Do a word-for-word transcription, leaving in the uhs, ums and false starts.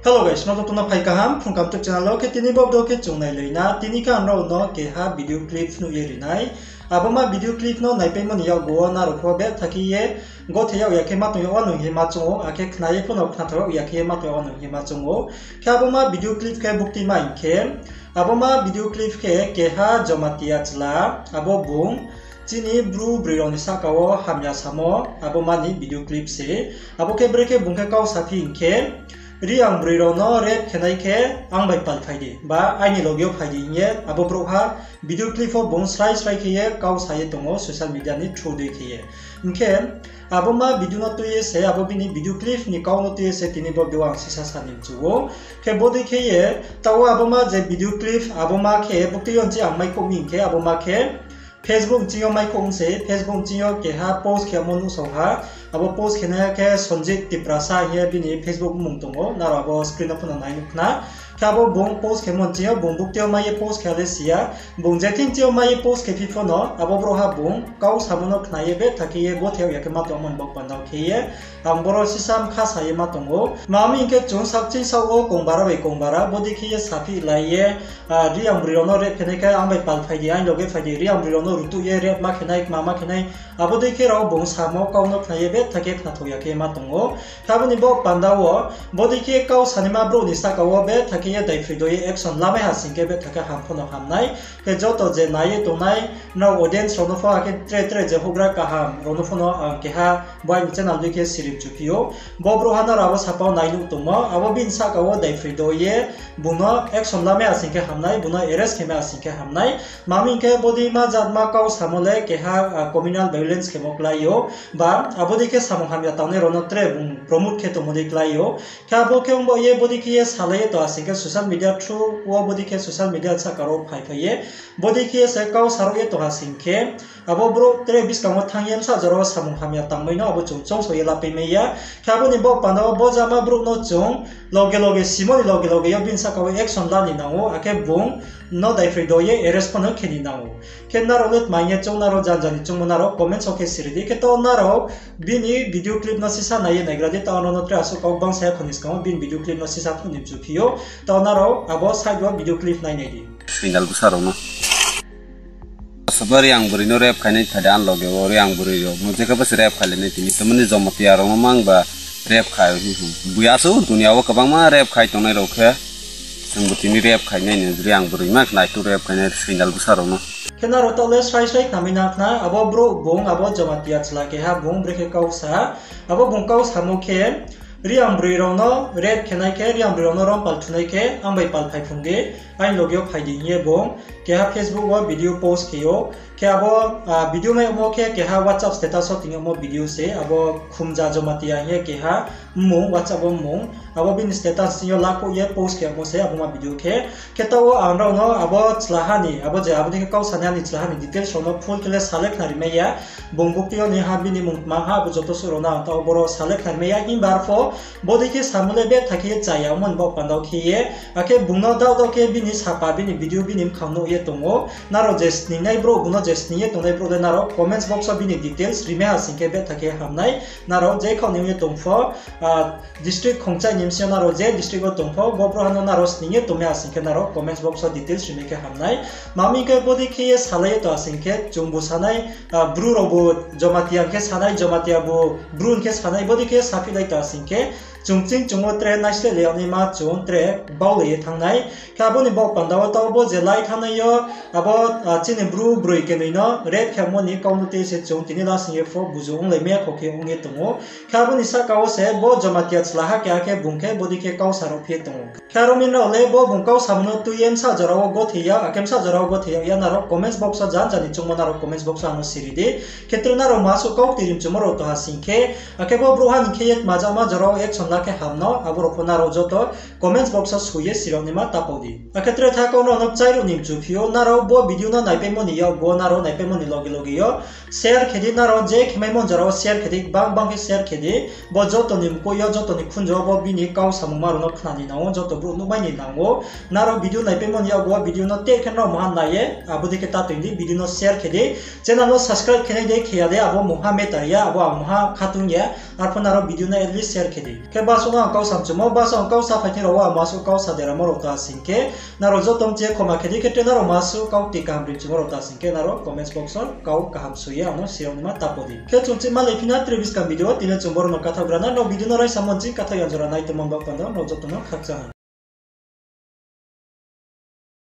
Hello guys, nrao joto no phai kaham Phrung Kaham YouTube channel wo. Khe tini bo video khe chung nailai na, tini khe ang nrao no keha video clip phnuh ye ri nai. Abo ma video clip no naipaimo ni yakgu wo nrao pho betha khe ye gothe yag ya khe ma tong yag wanou hing ye ma choung ou, akhe khna ye pho no khnathao yag ya khe ye ma tong yag wanou hing ye ma choung ou. Khe abo ma video clip khe bukti ma hing khe, abo ma video clip khe keha Jamatia chla, abo bung chini Bru broi rao ni sahka wo hamya samo, abo ma ni video clip se. Abo khe brekhe bung khe kau saphi hing khe, Reang broi rao no rape khe nai khe ang bai pal phai di, ba aini loge wo phai di hing ye abo brouhha video clip wo bung srai srai khe ye kau sa ye tong ou social media ni through dei khe ye. Hing khe abo ma video no tui ye se, abo bini video clip ni kau no tui ye se tini bo video ang sisa sa ni mchu ou. Khe bodei khe ye, taoh wo abo ma je video clip, abo ma khe bukti yo nchi ang maikhouh mi hing khe, abo ma khe Facebook nching yo maikhouh mi se, Facebook nching yo keha post khe amo nuhsao ha. Abo post khe nai khe Sanjit Tiprasa hing ye bini Facebook mmung tong ou, nrao abo screen no pho no nai nuh khna. Khe abo bung post khemo nching yo, bung bukti yo mai ye post khe le si ya. Bung je thing nching yo mai ye post khe phi pho no, abo brouhha bung kau samo no khna ye betha khe ye gothe yag ya khe ma tongmo ni baoh panda wo khe ye, ang boro sisa mkha sa ye ma tong ou. Tma hing khe chung sakching saoh wo kongbara bai kongbara bodei khe ye saphi lai ye, Reang broi rao no rape khe nai khe ang bai pal phai di, aini loge phai di, Reang broi rao no rutuh ye rape ma khe nai, kma ma khe nai, abo dei khe rao bung samo kau no khna ye betha khe khnathao ya khe ma tong ou. Khe abo ni baoh panda wo, bodei khe kau sanaima brouh ni sahka wo betha khe ye daiphroi do ye action lamai ha sing khe betha khe ham pho no ham nai. Khe joto je nai ye tongnai, nrao audience rao no pho, akhe tre tre je houhgra kaham rao no pho no ang keha bo aini channel dei khe siri mchu phi ou. Bo brouhha nrao abo sapa wo nai nuh tongmo, abo bini sahka wo daiphroi do ye bung no action lamai ha sing khe ham nai, bung no arrest khe mai ha sing khe ham nai. Tma hing khe bodei ma jatma kau samo le keha communal violence khemo klái ou, ba abo dei khe samung hamya tangnai rao no tre bung promote khe tongmo dei klái ou. Khe abo khe ong baoh ye bodei khe ye salai ye tong ha sing khe social media through wo bodei khe social media sahka rao phai phai ye, bodei khe ye se kau saruh ye tong ha sing khe, abo brouh tre buskang wo thanng ye bsa jora wo samung hamya tangmai no abo chung choungsao ye lapai mai ya. Khe abo ni baoh panda wo bo jama brouh no chung loge loge simo ni loge loge yo bini sahka wo action la ni nang ou, akhe bung no daiphroi do ye arrest pho no khe ni nang ou. Khe nrao le tma hing ye choung, nrao janja ni choungmo nrao comments wo khe siri di. Khe taoh nrao bini video clip no sisa nai ye naigra di, taoh nrao no tre asuh kau bangsa ya kho ni skang wo bini video clip no sisa phnuh ni mchu phi ou. Taoh nrao abo side wo video clip nai nai di. Single bsa rao no. Asaba Reang broi no rape khainai thade ang loge wo Reang broi rao no jekhe bo se rape khailai nai tini. Tamani Jamatia rao no mang ba rape khai hi hing. Buya su dunia wo kwbangma rape khai tongnai rao khe. Chwngbo tini rape khainai ni Reang broi ma khnai tu rape khainai single bsa rao no. Khe nrao taoh le srai srai khnamai nang khna, abo brouh bung, abo Jamatia chla keha bung brekhe kau sa, abo bung kau samo khe, Reang broi rao no rape khe nai khe, Reang broi rao no rom pal thunai khe, ang bai pal phai phrung di, aini loge wo phai di hing ye bung keha Facebook wo video post khe ou. Khe abo video mai yagmo khe keha WhatsApp status wo ting yagmo video se, abo Khumja Jamatia hing ye keha mmung, WhatsApp wo mmung, abo bini status sing yo lakhouh ye post khe yagmo se abo ma video khe. Khe taoh wo ang nrao no abo chlaha ni, abo je abo dei khe kau sanaiha ni chlaha ni details rao no full khe le sa le khnari mai ya. Bung bukti yo ni ha, bini mmung tma ha, abo joto suh rao no ang taoh boro sa le khnari mai ya. Himba arpho bodei khe samo le betha khe ye chaya ongmo ni baoh panda wo khe ye, akhe bung no daoh daoh khe bini sapa, bini video, bini mkhang nuh ye tong ou. Nrao je sningnai brouh, bung no je sning ye tongnai brouh le nrao comments box wo bini details rimai ha sing khe betha khe ham nai. Nrao je khaoh ni ong ye tong pho, district khongchai ni bsing yo nrao je district wo tong pho, bo brouhha no nrao sning ye tongmai ha sing khe nrao comments box wo details rimai khe ham nai. Tma hing khe bodei khe ye salai ye tong ha sing khe, chungbu sanai, Bru raobu Jamatia hing khe sanai, Jamatia bu Bru hing khe sanai, bodei khe saphi lai tong ha sing khe, chung ching chung wo tre naisleh le yag naima chung tre bau le ye thanng nai. Khe abo ni baoh panda wo taoh bo je lai thanngnai yo, abo chini Bru broi kenoi no rape khe yagmo ni kau no tui se chung tini lasing ye pho buzu onglai mai ya kho khe ong ye tong ou. Khe abo ni sahka wo se bo Jamatia chlaha keha khe bung khe bodei khe kau sa rao phi ye tong ou. Khe aro mi nrao le bo bung kau samo no tui ye bsa jora wo gothe ya, akhe bsa jora wo gothe yag ya nrao comments box wo janja ni choungmo nrao comments box wo ano siri di. Khe tre nrao ma suh kau tui rimchumo rao tong ha sing khe, akhe bo brouhha ni khe ye tma jama jora wo action la khe ham no, abo rao pho nrao joto comments box wo soi ye sirao naima ta pau di. Akhe tre tha kau nrao no bchai ruh ni mchu phi ou, nrao bo video no naipaimo ni yakgu wo, nrao naipaimo ni loge loge yo, Share khe di, nrao je khe maimo jora wo share khe di, bang bang khe share khe di. Bo joto ni mkoih yo, joto ni khunju wo bo bini kau samungma rao no khna ni nang ou, joto brouh nuhmai ni nang ou. Nrao video naipaimo ni yakgu wo video no tei khe nrao mungha nai ye, abo dei khe ta toing di, video no share khe di. Channel no subscribe khe nai de khe ya de, abo mungha matter ya, abo ang mungha khatung ya. Arphuh nrao video no at least share khe di. Khe basuh no ang kau samchumo, basuh ang kau saphai thing rao wo ang masuh kau sa deramo rao ta sing khe, nrao joto mchi ye khoma khe di, khe tre nrao masuh kau ti kaham ri chumo rao ta sing khe, nrao comments box wo kau kaham soi ye ang no siyagnaima ta pho di. Khe chung chih malai phi na tre buskang video wo, tini chung boro no kathaoh gra na, nrao video no raisamo nching kathaoh ya jora nai tongmo ba panda, nrao joto no khakchang ha.